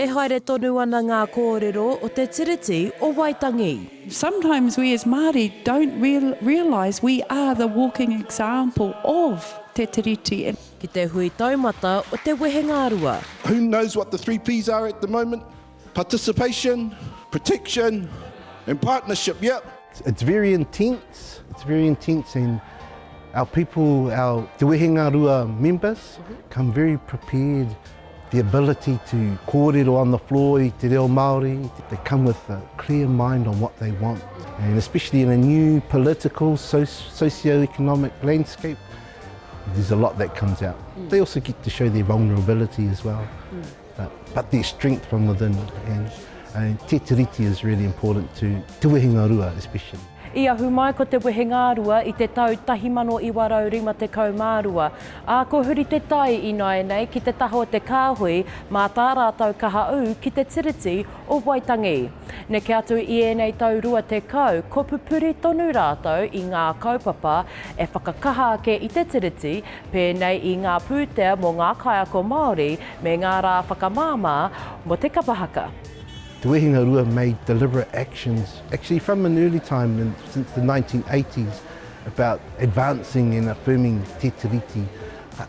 E haere tonu ana ngā kōrero o te Tiriti o Waitangi. Sometimes we as Māori don't realise we are the walking example of Te Tiriti. Ki te hui taumata o te wehengarua. Who knows what the 3 Ps are at the moment? Participation, protection and partnership, yep. It's very intense, it's very intense and our people, our Te Wehengarua members come very prepared, the ability to kōrero on the floor i te reo Māori, they come with a clear mind on what they want and especially in a new political, socio-economic landscape, there's a lot that comes out. They also get to show their vulnerability as well. But, but their strength from within and, and te tiriti is really important to Te Wehengarua especially. I ahu mai ko Te Wehengarua i te tau 1952, ā, ko huri te tai ināianei ki te taha o te kāhui mā tā rātou kaha ū ki te Tiriti o Waitangi. Neke atu i ēnei tau 20, ko pupuri tonu rātou i ngā kaupapa e whakakaha ake i te Tiriti, pēnei i ngā pūtea mō ngā kaiako Māori me ngā rā whakamāmā mō te kapa haka. Te Wehengarua made deliberate actions, actually from an early time in, since the 1980s, about advancing and affirming Te Tiriti.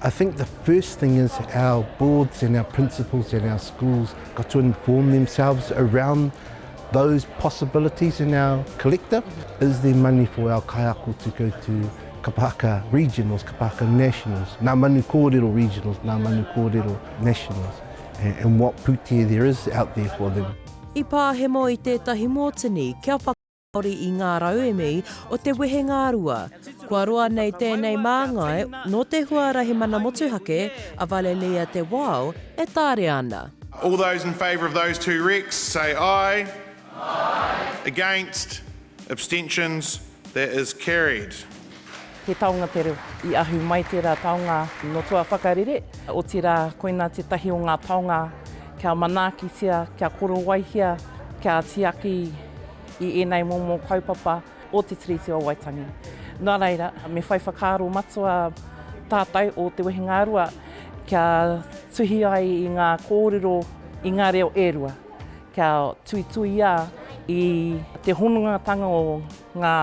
I think the first thing is our boards and our principals and our schools got to inform themselves around those possibilities in our collective. Is there money for our kaiako to go to Kapahaka regionals, Kapahaka nationals, Ngā Manu Kōrero regionals, Ngā Manu Kōrero nationals, and, and what pūtea there is out there for them. I pāhemo i tētahi mōtini kia whakamaori i ngā rauemi o te wehengarua. Kua roa nei tēnei māngai nō te huarahi mana motuhake a Valelia Te Wao e tarea ana. All those in favour of those two recs say aye. Aye. Against? Abstentions? That is carried. He taonga te reo. I ahu mai tērā taonga nō tua whakarere, otirā koinā tētahi o ngā taonga kia manaakitia, kia korowaihia, kia tiaki i ēnei momo kaupapa o Te Tiriti o Waitangi. Nā reira, me whai whakaaro matua tātou o Te Wehengarua kia tuhi ai i ngā kōrero i ngā reo e rua. Kia tuituia i te honongatanga o ngā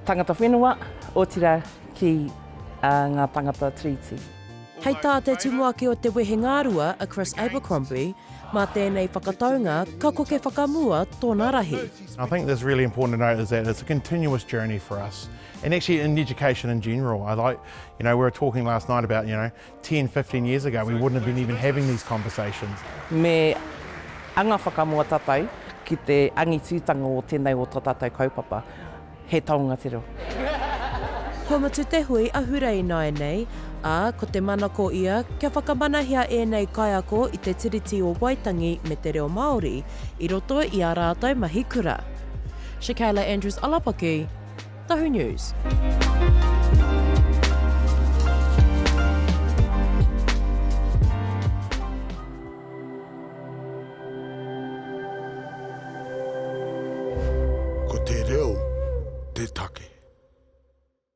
tangata whenua, otirā ki ngā tangata Tiriti. Hei tā te tumuaki o Te Wehengarua a Chris Abercrombie, mā tēnei whakataunga ka koke whakamua tōna rahi. I think that's really important to note is that it's a continuous journey for us and actually in education in general. I like, you know, we were talking last night about, you know, 10, 15 years ago we wouldn't have been even having these conversations. Me anga whakamua tatou ki te angitutanga o tenei o to tatou kaupapa, he taonga te reo. Kua mutu te hui ahurei ināianei, ā, ko te manako ia kia whakamanahia ēnei kaiako i te Tiriti o Waitangi me te reo Māori i roto i ā rātou mahi kura. Shakayla Andrews Alapaki, Tahu News.